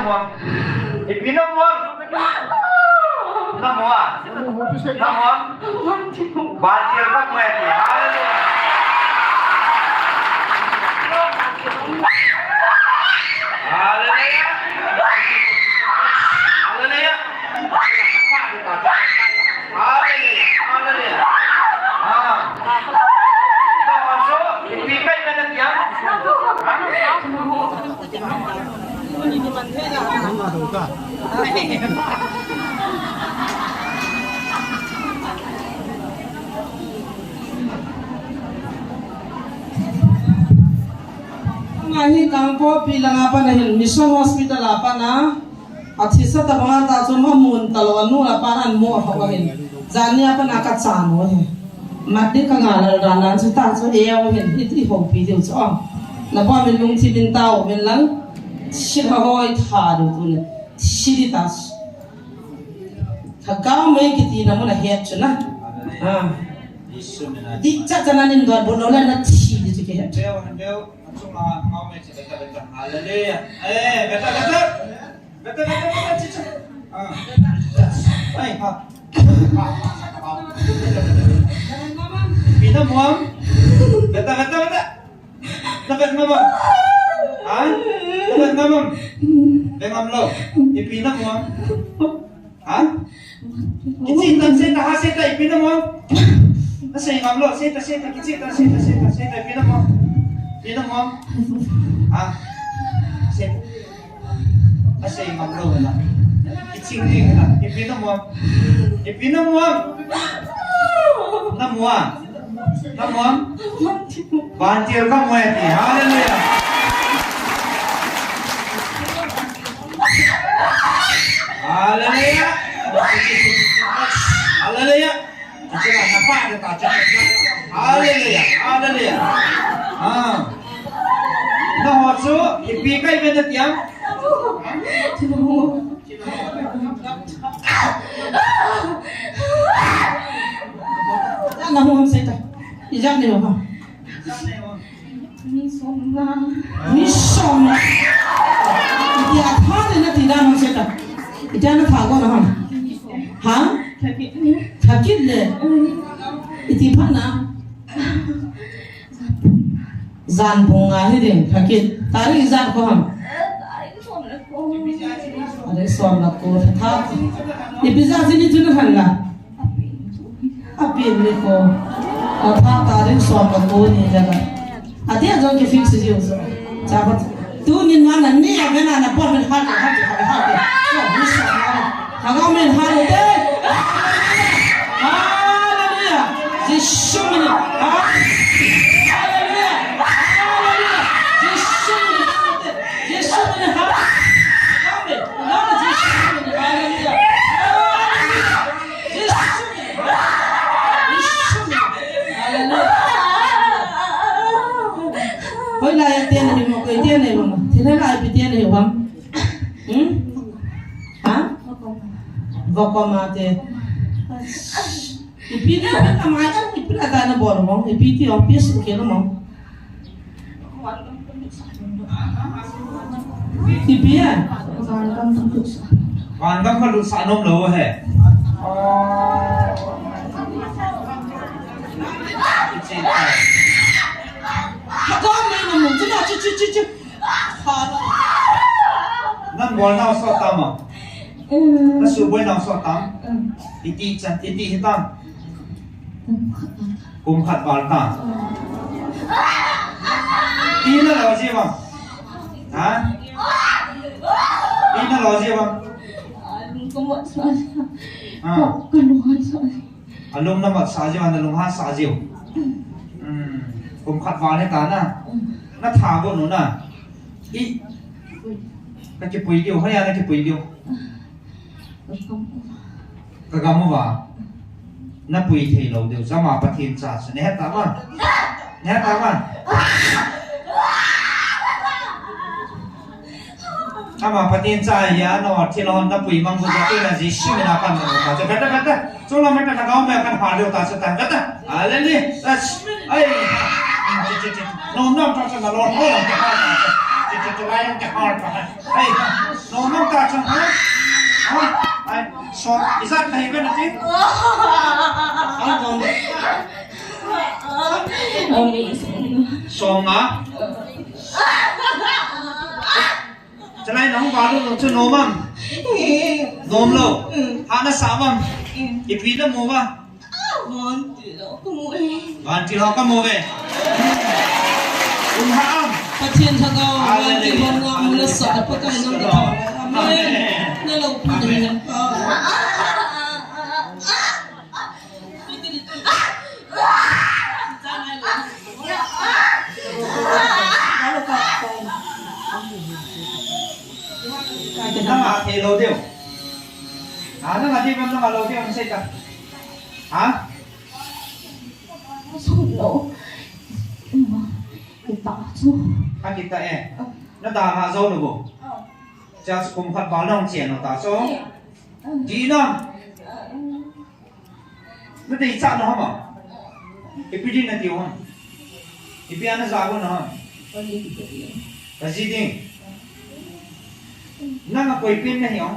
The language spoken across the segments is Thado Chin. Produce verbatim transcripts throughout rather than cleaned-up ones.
Ipi namu ham? Namu ham? Namu ham? Vantil kamu e ti. Hallelujah. Hallelujah. Hallelujah. Hallelujah. Hallelujah. Ah. Namu ham? Ipi kai na ti ham? Ama hi Kangpokpi langa pat ahin, Mission Hospital a pat a, athisa tabang a ta chu amun talou, anu le apa in amu a ho ahin. Jani a pat a kachan u ahi. Mat ding kangai lel dan a chu ta chu eiho hin, i, i houpi diu chu. Nabon min lungthim in tao uvin lang. Thilha hoi tha diu tuni. Thi ding ta chu. Lhagao mei kiti na mun a het chu na. Ah. Dikcha cha na nin don bol lou le na thi ding chu kihet. Hallelujah. Eh, beta, beta. Beta, beta, beta, chicha. Ah. Ai, ha. Ipi namu ham? Beta, beta, beta. Beta, beta, beta. Ha? Beta, beta, beta. Bengam lo. Ipi namu ham? Ha? Kicheh tan, seh ta, ha, seh ta, ipi namu ham? Nasei ngam lou, seh ta, seh ta, kicheh tan, seh ta, seh ta, seh ta, ipi namu ham? Ipi namu ham? Ha? Seh ta. Nasei ngam lou na. Kiching ding na. Ipi namu ham? Ipi namu ham? Namu ham? Namu ham? Vantil kamu e ti. Hallelujah. Hallelujah. Hallelujah. Hallelujah. Hallelujah. Ah. Naho chu ipi kai ve nati ham? Naho ham seh ta. Ijat nahi ho ham? Mi som na. Mi som na. Itia tha le nati dan ham seh ta. Itia natha ko na ham? Ha? Thakit le. Iti phat na. Jan pung nga hi ding, thakit. Tarik ijat ko ham? Tarik som le ko. Tha. Ipi jeh a jini chu nahan la? Apen ni ko. Tha, tarik som le ko ni jana. Adia jong kifix jiu so. Cha ko. Tunin mana ni a vena na pon ha ha ha ha. Lhagao min hallelujah. Hallelujah. Jesu min. Hallelujah. Hallelujah. Jesu min. Jesu min. Hallelujah. Jesu min. Hallelujah. Jesu min. Jesu min. Hallelujah. Hoilai a tena hi mo, koi tena hi mo. Thina lai pi tena hi mo. Hmm? Ha? Vokoma te. Ipi ni ipi na mai, ipi na ta na bol mo, ipi ti o pi su ke mo. Ipi ya? Vangam ka lut sa nom lo he. Ka mai na mo, chu chu chu chu chu. Nang bol nau so tam a? Mm. Na suboi nau so tam? Mm. Iti chan, iti hitam? Kum khat val ta. Mm. Ina lo ji bang? Ha? Ina lo ji bang? Alung ko mo sa. Ha. Ko, ko mo sa. Alung na mat sa jiu, na lunghan sa jiu. Hmm. Kum khat val hita na. Na tha go nu na. I. Ka kipui diu, hoiya na kipui diu. Ka gam uva. Na pui thei lou diu, jama Pathen cha chu. Na het ta ma? Na het ta ma? Ama Pathen cha ahi a, nangho thil hon napui mang gu jeh a, Jesu min a pan nang ta. Beta, beta. Chule mata lhagao mei a kan hal diu ta chu ta. Beta. Hallelujah. Ai. Chi, chi, chi. No, no, ta chu na lo, lo, lo, ta, ta, ta. Chi, chi, chi. Ai, ke har pa. Ai, nom nom ta chang ha. Ha? Ai, so, ijat nahi be na ti. Ai, nom. Som nga. Chalai nahung valut lou chu nom am? Nom lou. Hat nasah am? Ipi namu uva? Vantil ho kamu uve. Kum ha am? Pathen Lhagao, vantil ho nga mu nasah, Pakai nang ka tha. Amen. Amen. Nalou pu na hi. Nang a thei lou diu. A, nang a thei bang nang a lou diu, nang sei ta. Ha? Sun lou. Ima, kita chu. Ha, kita e. Na da ha jou lou bo. Cha kum khat ba nang chen lou ta chu. Di na. Na dei cha na ha ma. Ipi ding na tiu ham? Ipi ana ja go na ham? Ka ji ding. Nang a koi pen na hi o.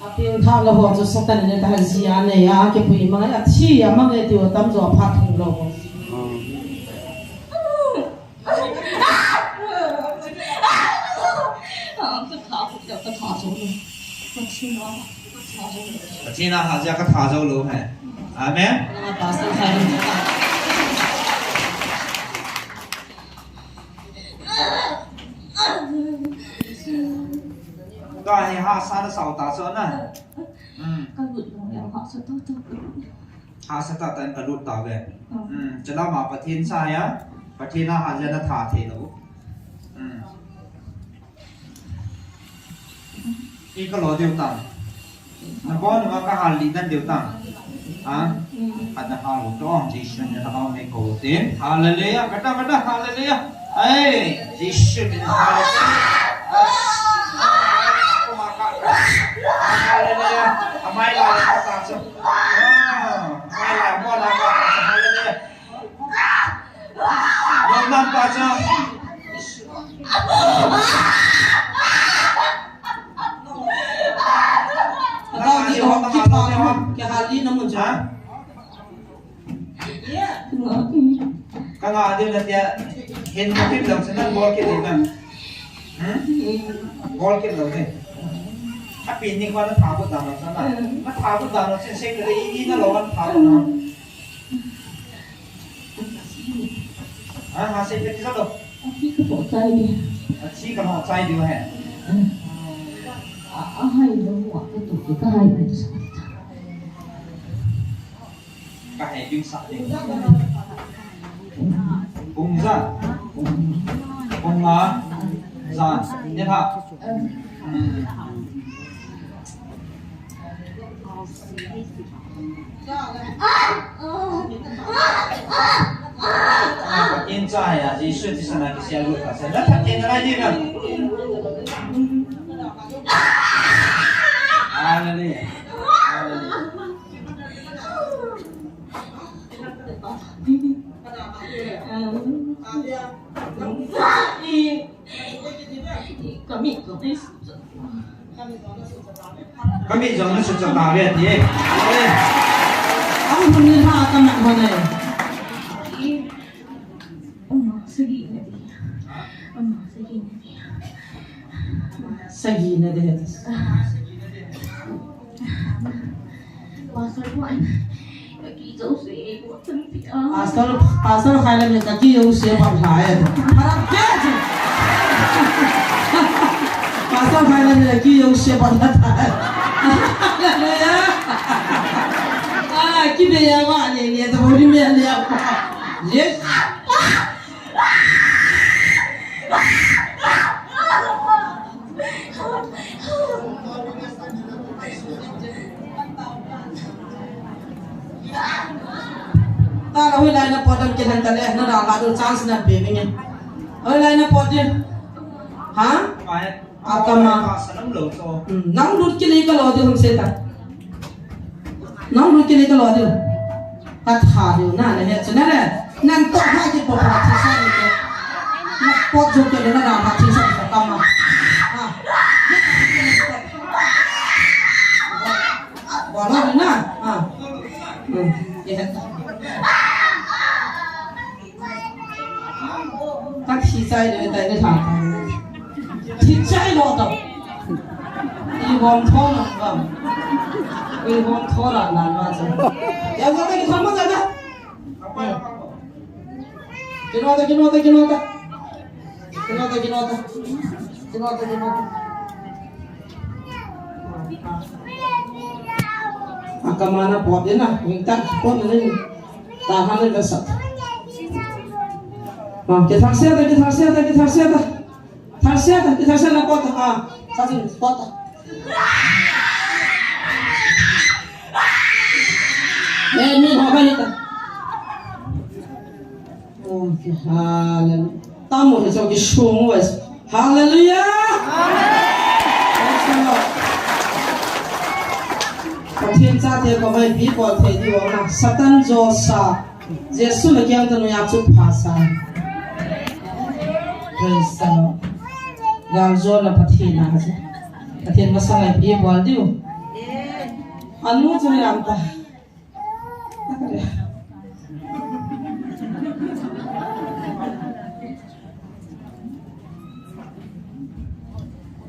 A pen tha la ho chu Satan ne ta ji a ne ya ke pui ma a thi a ma nge tiu tam jo pha thung lou. Ka tha, ka tha jou lou. Ka tha jou lou. Ka tha jou lou he. Amen. Ah, Pastor Khailun. Ka hi hahsa na sao ta chu na. Hmm. Ka lut lou ya, hahsa ta ta. Hahsa ta ta in ka lut tauve. Hmm. Hmm. Chalama Pathen sa ya. Pathen a ha ja na tha thei lou. Hmm. Hi ka lo diu tam. Na bon ma ka hal li dan diu tam. Ha? Ka da hal to, Jesu min a hal me ko te. Hallelujah. Kata, kata, hallelujah. Ai, Jesu min a hal. Hallelujah. Amai la ka ta so. Ah, amai la mo la ka ta so. Hallelujah. Lom lam pa cha. Ka tao di hom, ki pha hom, ki hal di na mun cha. Ha? Ka nga di na tia, hin na pin lam sa nan bol ki di na. Hmm? Bol ki lam di. Happy ni ko na tha ko da na sa na. Na tha ko da na sa, sa ka di na lo na tha ko na. Ha, ha, sei peti sa to. Athi ka ho chai di. Athi ka ho chai di he. A, a hai lo wa ka tu ka hai peti sa. Ka hai pin sa di. Pung ja. Pung nga. Ja. Ni ha. Hmm. Pathen cha ya, Jesu Christa na kisel lut ta se. Na Pathen na lai di na. Hallelujah. Hallelujah. Ka mit jong na sut chah tave ati e. Ang hun ni ha ka man ho nai. Ama, sagi na di. Ama, sagi na di. Sagi na di. Pastor, Pastor Khailun in ka ki jouse pat lha e. Para ke ji. Pastor Khailun in ka ki jouse pat lha e. Ah, ki be ya wa le le to ni me le ya. Yes. Tara hoilai na pot dan kihen ta le, na da la du chance na pe nge. Hoilai na pot din. Ha? Akama. Hmm, nang lut kit le ka lo di hung se ta. Nang lut kit le ka lo di. Ka tha diu na, na he chu na le. Nang to ha ki po pa thi sa ni ke. Na pot jo ke na da ha thi sa ka ma. Tho tho. Ihom tho ma bang. Ihom tho la nan ma cha. Ya cha ta ki tho ma cha ta. Kino ta, kino ta, kino ta. Kino ta, kino ta. Kino ta, kino ta. Aka mana pot ina, minta pot ina. Tahan ina sat. Ah, kithak sia ta, kithak sia ta, kithak sia ta. Thar sia ta, kithar sia na pot ta. Ah, sa sin pot ta. Eh, ni ho ka ni ta. Okay, hallelujah. Tamo he so ki shung wes. Hallelujah. Amen. Praise the Lord. Pathen chate ka mai pi ko the di wa na. Satan jo sa. Jesu na kiang ta nu ya chu pha sa. Praise the Lord. Gal jo na Pathen na je. Pathen masang ai pi bol diu. Anu chu ni lam ta.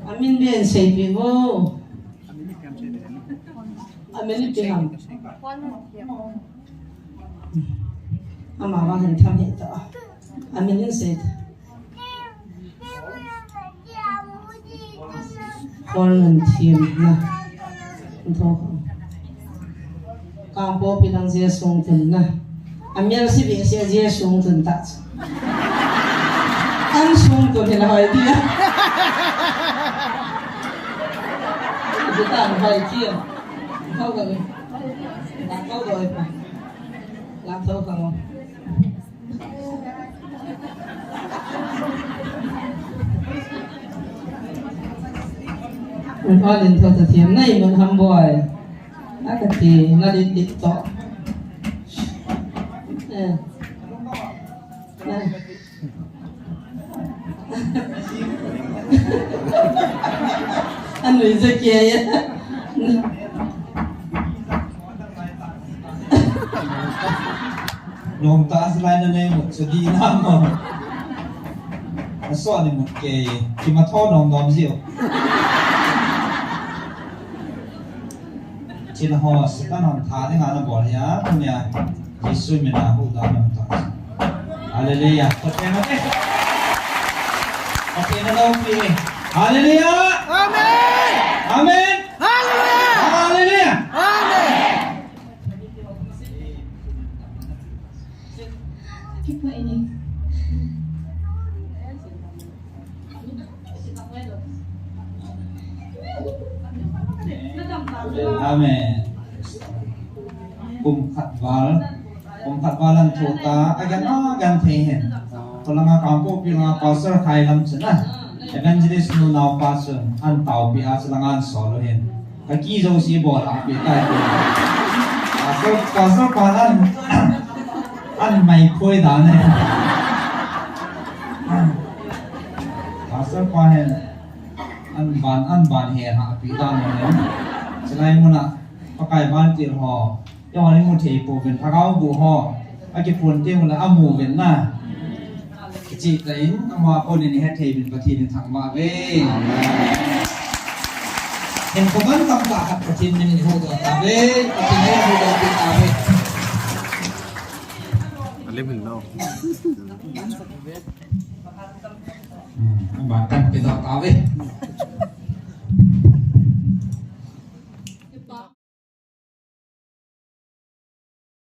Amin bien sei pi vo. Amin pi ham. Ama vang hin tham hi ta. Amin in sei. Kol nan thim na. Tho. Kangpokpi lang Jesu tun na. Amial si bi si Jesu tun ta. An sung tun hi na hoi dia. Kita hoi dia. Tho ka ni. Tho ka ni. Tho ka ni. Alin tho ta thiam nei mun ham boi. Na ka ti, na dit dit to. Eh. Na. Anui je ke ya. Nom ta asilai na nei mut chu di na mo. Aso ni mut ke, ki ma tho nom nom jiu. Chin ho, Satan hon tha ding a na bol hia, tunia, Jesu min a hu da nom ta. Hallelujah. Pathen a, Pathen a lo pi. Hallelujah. Amen. Amen. Hallelujah. Hallelujah. Amen. Amen. Kum khat val, kum khat val an thu ta, a gan a gan thei hen. Kolanga Kangpokpi langa Pastor Khai lam chun a, Evangelist nu nao pa chun an tao pi a chulanga an sol u hen. Ka ki jo si bol a pi tai. Pastor, Pastor pa an, an mai khoi da ne. Pastor pa hen an ban, an ban he ha pi da ne. Chulai mun a Pakai ban tir ho. Yo ni mu thei po ben Lhagao bu ho. A ki pun te mun a mu ben na. Chi ta in, ama pon in het thei bin Pathen in thangvah uve. Hin koman tamtah khat Pathen min in huhdoh tauve, Pathen in huhdoh peh tauve. Alim hin lo. Hmm, ama kan peh tauve.